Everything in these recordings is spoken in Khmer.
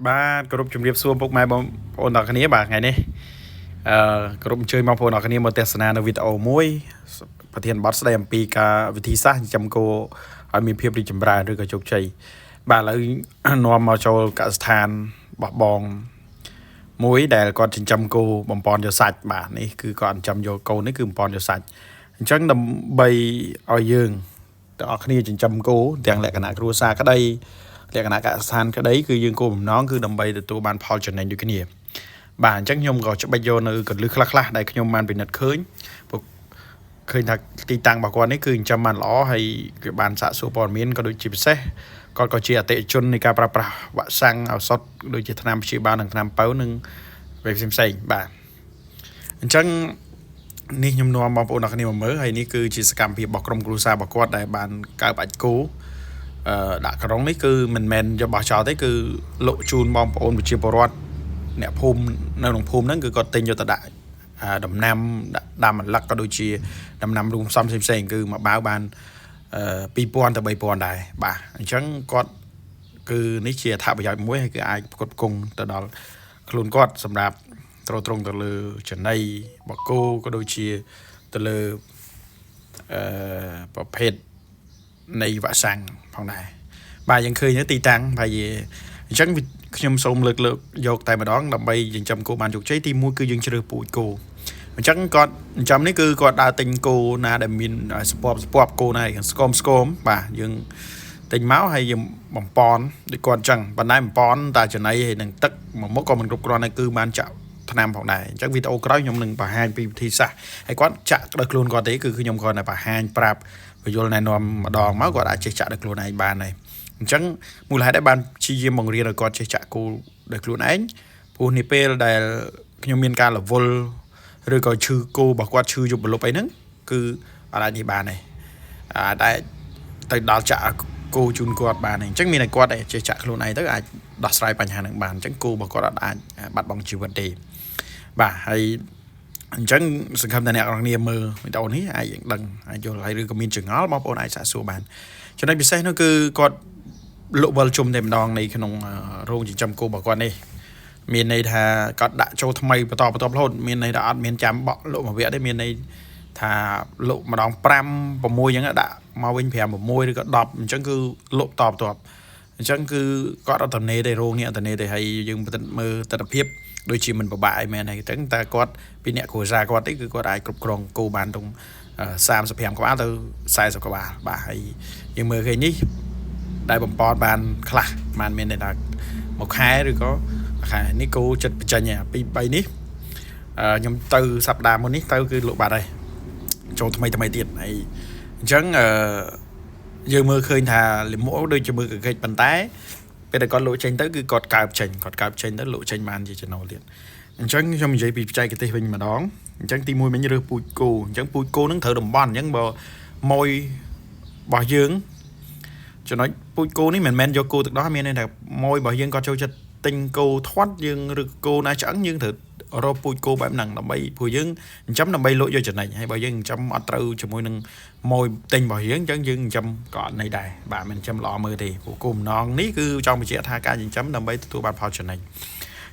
បាទគោរពជំរាបសួរពុកម៉ែបងប្អូនទាំងគ្នាបាទថ្ងៃនេះគោរពអញ្ជើញបងប្អូនទាំងគ្នាមកទស្សនានៅវីដេអូមួយប្រធានបទស្ដីអំពីការវិធីសាស្ត្រចិញ្ចឹមគោឲ្យមានភាពរីកចម្រើនឬក៏ជោគជ័យបាទឥឡូវនាំមកចូលកសិដ្ឋានរបស់បងមួយដែលគាត់ចិញ្ចឹមគោបំពន់យកសាច់បាទនេះគឺគាត់ចិញ្ចឹមយកគោនេះគឺបំពន់យកសាច់អញ្ចឹងដើម្បីឲ្យយើងទាំងអស់គ្នាចិញ្ចឹមគោទាំងលក្ខណៈគ្រួសារក្តីលក្ខណៈកសិដ្ឋានក្តីគឺយើងគោលបំណងគឺដើម្បីទទួលបានផលចំណេញដូចគ្នាបាទអញ្ចឹងខ្ញុំក៏ច្បិចយកនៅកលឹះខ្លះៗដែលខ្ញុំបានពិនិត្យឃើញព្រោះឃើញថាទីតាំងរបស់គាត់នេះគឺចិញ្ចឹមបានល្អហើយគឺបានសាកសួរព័ត៌មានក៏ដូចជាពិសេសគាត់ក៏ជាអតិថិជននៃការប្រើប្រាស់វ៉ាក់សាំងឱសថដូចជាថ្នាំព្យាបាលនិងថ្នាំប៉ូវនិងអ្វីផ្សេងៗបាទអញ្ចឹងនេះខ្ញុំនាំបងប្អូនអរគ្នាមកមើលហើយនេះគឺជាសកម្មភាពរបស់ក្រុមគ្រួសាររបស់គាត់ដែលបានកើបអាចគោដាក់ក្រុងនេះគឺមិនមែនយកបោះចោលទេគឺលក់ជូនបងប្អូនប្រជាពលរដ្ឋអ្នកភូមិនៅក្នុងភូមិហ្នឹងគឺគាត់ទិញយកទៅដាក់ដំណាំដាក់ដាំអន្លឹកក៏ដូចជាដំណាំរួមផ្សំផ្សេងៗគឺមកបាវបាន2000ទៅ3000ដែរបាទអញ្ចឹងគាត់គឺនេះជាអត្ថប្រយោជន៍មួយហើយគឺអាចផ្គត់ផ្គង់ទៅដល់ខ្លួនគាត់សម្រាប់ទ្រទ្រង់ទៅលើចំណីបកគោក៏ដូចជាទៅលើអឺប្រភេទនៃវ៉ាក់សាំងផងដែរបាទយើងឃើញទីតាំងប្រហែលជាអញ្ចឹងខ្ញុំសូមលើកយកតែម្ដងដើម្បីចិញ្ចឹមគោបានជោគជ័យទី1គឺយើងជ្រើសពូជគោអញ្ចឹងគាត់ចិញ្ចឹមនេះគឺគាត់ដើរទិញគោណាដែលមានស្ពប់គោណាស្គមស្គមបាទយើងទិញមកហើយយើងបំពន់ដូចគាត់អញ្ចឹងប៉ុន្តែបំពន់តែចំណីហើយនឹងទឹកមួយមុខក៏មិនគ្រប់គ្រាន់ដែរគឺបានចាក់ថ្នាំផងដែរអញ្ចឹងវីដេអូក្រោយខ្ញុំនឹងបង្ហាញពីវិធីសាស្ត្រហើយគាត់ចាក់ដោយខ្លួនគាត់ទេគឺខ្ញុំគ្រាន់តែបង្ហាញប្រាប់បញ្យលណែនាំម្ដងមកគាត់អាចចេះចាក់ដោយខ្លួនឯងបានហើយអញ្ចឹងមូលហេតុដែលបានព្យាយាមបង្រៀនឲ្យគាត់ចេះចាក់គោដោយខ្លួនឯងព្រោះនេះពេលដែលខ្ញុំមានការរវល់ឬក៏ឈឺគោរបស់គាត់ឈឺយប់ប្រលប់អីហ្នឹងគឺអត់អាចនេះបានទេអាចទៅដល់ចាក់គោជូនគាត់បានទេអញ្ចឹងមានតែគាត់ចេះចាក់ខ្លួនឯងទៅអាចដោះស្រាយបញ្ហាហ្នឹងបានអញ្ចឹងគោរបស់គាត់អត់អាចបាត់បង់ជីវិតទេបាទហើយអញ្ចឹងសង្ឃឹមថាអ្នកនរគ្នាមើលវីដេអូនេះអាចដឹងអាចយល់ហើយឬក៏មានចម្ងល់បងប្អូនអាចសាកសួរបានចំណុចពិសេសនោះគឺគាត់លក់វិលជុំតែម្ដងในក្នុងរោងចិញ្ចឹមគោរបស់គាត់នេះមានន័យថាគាត់ដាក់ចូលថ្មីបន្តបន្តរហូតមានន័យថាអត់មានចាំបក់លក់មួយវគ្គទេមានន័យថាលក់ម្ដង5 6អញ្ចឹងដាក់មកវិញ5 6ឬក៏10អញ្ចឹងគឺលក់តបតបអញ្ចឹងគឺគាត់អត់តំណេទេរោងនេះអត់តំណេទេហើយយើងមើលទស្សនភាពដូចជាមិនពិបាកអីមែនហើយអញ្ចឹងតែគាត់ពីអ្នកគ្រួសារគាត់ទេគឺគាត់អាចគ្រប់គ្រងគោបានត្រង់35ក្បាលទៅ40ក្បាលបាទហើយយើងមើលឃើញនេះដែលបំពន់បានខ្លះបានមានន័យថាមួយខែឬក៏ខែនេះគោចិត្តបញ្ចេញពី3នេះខ្ញុំទៅសប្តាហ៍មុននេះទៅគឺលក់បាត់ហើយចូលថ្មីថ្មីទៀតហើយអញ្ចឹងអឺយើងមើលឃើញថាលិមួដូចជាមើលកកិច្ចប៉ុន្តែពេលដែលគាត់លក់ចេញទៅគឺគាត់កើបចេញគាត់កើបចេញទៅលក់ចេញបានជាចំណូលទៀតអញ្ចឹងខ្ញុំនិយាយពីបច្ចេកទេសវិញម្ដងអញ្ចឹងទី1មិញរើសពូជគោអញ្ចឹងពូជគោនឹងត្រូវតំបន់អញ្ចឹងបើម៉ួយរបស់យើងចំណុចពូជគោនេះមិនមែនយកគោទឹកដោះមានន័យថាម៉ួយរបស់យើងគាត់ចូលចិត្តទិញគោធាត់យើងឬគោណាឆ្អឹងយើងត្រូវរកពូជគោបែបហ្នឹងដើម្បីព្រោះយើងចិញ្ចឹមដើម្បីលក់យកចំណេញហើយបើយើងចិញ្ចឹមអត់ត្រូវជាមួយនឹងម៉ួយទិញរបស់យើងអញ្ចឹងយើងចិញ្ចឹមក៏អត់ន័យដែរបាទមិនចិញ្ចឹមល្អមើលទេព្រោះគោលបំណងនេះគឺចង់បញ្ជាក់ថាការចិញ្ចឹមដើម្បីទទួលបានផលចំណេញ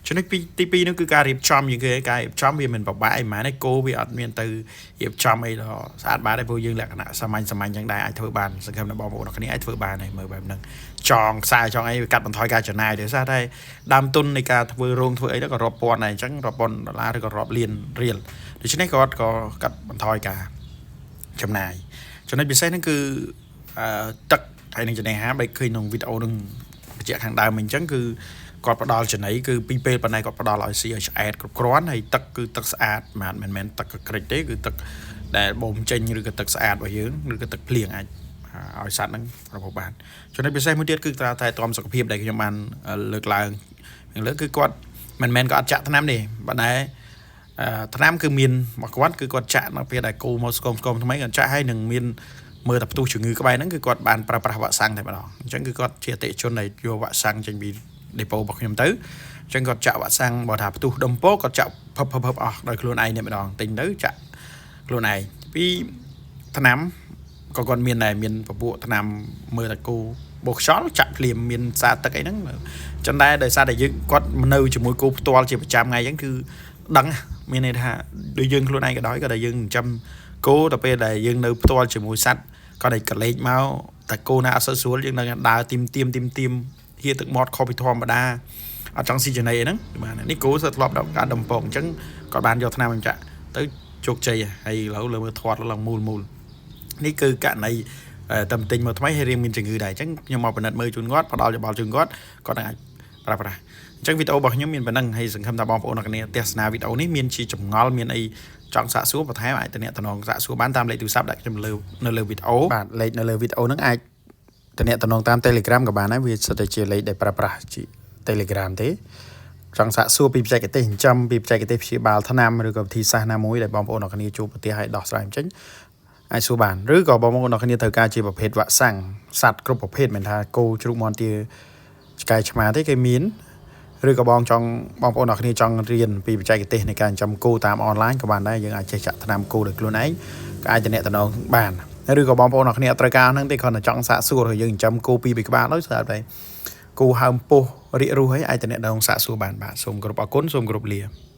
ចំណុចទី2នោះគឺការរៀបចំយើងគេការរៀបចំវាមិនពិបាកអីហ្មងទេគោវាអត់មានទៅរៀបចំអីដល់ស្អាតបាតទេព្រោះយើងលក្ខណៈសាមញ្ញសាមញ្ញចឹងដែរអាចធ្វើបានសង្ឃឹមថាបងប្អូនអរគ្នាអាចធ្វើបានហើយមើលបែបហ្នឹងចងខ្សែចងអីវាកាត់បន្ថយការចំណាយដោយសារតែដើមទុននៃការធ្វើរោងធ្វើអីទៅក៏រាប់ពាន់ដែរអញ្ចឹងរាប់ពាន់ដុល្លារឬក៏រាប់លានរៀលដូច្នេះគាត់ក៏កាត់បន្ថយការចំណាយចំណុចពិសេសហ្នឹងគឺទឹកហើយនឹងចំណីអាហារបែកឃើញក្នុងវីដេអូនឹងបញ្ជាក់ខាងដើមអញ្ចឹងគឺគាត់ផ្ដល់ចំណីគឺពីរពេលប៉ុន្តែគាត់ផ្ដល់ឲ្យស៊ីឲ្យឆ្អែតគ្រប់គ្រាន់ហើយទឹកគឺទឹកស្អាតមិនមែនទឹកក្រិចទេគឺទឹកដែលបូមចេញឬក៏ទឹកស្អាតរបស់យើងឬក៏ទឹកភ្លៀងអាចឲ្យសត្វហ្នឹងប្រភពបានចំណុចពិសេសមួយទៀតគឺត្រូវតែទ្រាំសុខភាពដែលខ្ញុំបានលើកឡើងខាងលើគឺគាត់មិនមែនក៏អត់ចាក់ថ្នាំទេប៉ុន្តែថ្នាំគឺមានរបស់គាត់គឺគាត់ចាក់នៅពេលដែលគោមកស្គមស្គមថ្មីគាត់ចាក់ហើយនឹងមានមើលតែផ្ទុះជំងឺក្បែរហ្នឹងគឺគាត់បានប្រើប្រាស់វ៉ាក់សាំងតែម្ដងអញ្ចឹងគឺគាត់ជាអតិជនដែលយកវ៉ាក់សាំងចេញពីដេប៉ូរបស់ខ្ញុំទៅអញ្ចឹងគាត់ចាក់វ៉ាក់សាំងបើថាផ្ទុះដុំពោគាត់ចាក់ភពភពអស់ដោយខ្លួនឯងតែម្ដងទិញទៅចាក់ខ្លួនឯងពីថ្នាំក៏គាត់មានដែរមានពពួកថ្នាំមើលតែគោ បោកខ្យល់ចាក់ភ្លាមមានសារទឹកអីហ្នឹងចឹងដែរដោយសារតែយើងគាត់នៅជាមួយគោផ្ទាល់ជាប្រចាំថ្ងៃអញ្ចឹងគឺដឹងមានន័យថាដូចយើងខ្លួនឯងក៏ដោយក៏ដែលយើងចិញ្ចឹមគោដល់ពេលដែលយើងនៅផ្ទាល់ជាមួយសត្វក៏ដែលកលេចមកតែគោណាអត់សូវស្រួលយើងនឹងដើរទីមទៀមទីមទៀមហៀទឹកមាត់ខុសពីធម្មតាអត់ចង់ស៊ីចំណីអីហ្នឹងបាទនេះគោសើធ្លាប់ដល់ការដំពងអញ្ចឹងគាត់បានយកថ្នាំបញ្ចាក់ទៅជោគជ័យហើយឥឡូវលើមើលធាត់ឡើងមូលមូលនេះគឺករណីតែទិញមកថ្មីហើយរៀងមានជំងឺដែរអញ្ចឹងខ្ញុំមកពិនិត្យមើលជូនគាត់ផ្ដល់យោបល់ជូនគាត់គាត់នឹងអាចប្រើប្រាស់អញ្ចឹងវីដេអូរបស់ខ្ញុំមានប៉ុណ្ណឹងហើយសង្ឃឹមថាបងប្អូនអរគ្នាទស្សនាវីដេអូនេះមានជាចម្ងល់មានអីចង់សាកសួរបន្ថែមអាចតំណងសាកសួរបានតាមលេខទូរស័ព្ទដែលខ្ញុំលើនៅលើវីដេអូបាទលេខនៅលើវីដេអូហ្នឹងអាចតំណងតាម Telegram ក៏បានដែរវាសិតតែជាលេខដែលប្រើប្រាស់ជា Telegram ទេចង់សាកសួរពីបច្ចេកទេសចិញ្ចឹមពីបច្ចេកទេសព្យាបាលថ្នាំឬក៏វិធីសាស្ត្រណាមួយដែលបងប្អូនអរគ្នាជួបប្រទះឲ្យដោះស្រាយចេញអាចសួរបានឬក៏បងប្អូនអរគ្នាត្រូវការជាប្រភេទវ៉ាក់សាំងសត្វគ្រប់ប្រភេទមិនថាគោជ្រូកមាន់ទាឆ្កែឆ្មាទេគេមានឬក៏បងចង់បងប្អូនអរគ្នាចង់រៀនពីបច្ចេកទេសនៃការចិញ្ចឹមគោតាមអនឡាញក៏បានដែរយើងអាចចេះចាក់ថ្នាំគោដោយខ្លួនឯងក៏អាចតំណងបានឬក៏បងប្អូនអរគ្នាអត់ត្រូវការហ្នឹងទេគ្រាន់តែចង់សាកសួរឬយើងចិញ្ចឹមគោពីរបីក្បាលហើយស្រាប់តែគោហើមពោះរាករូសហើយអាចតំណងសាកសួរបានបាទសូមគោរពអរគុណសូមគោរពលា។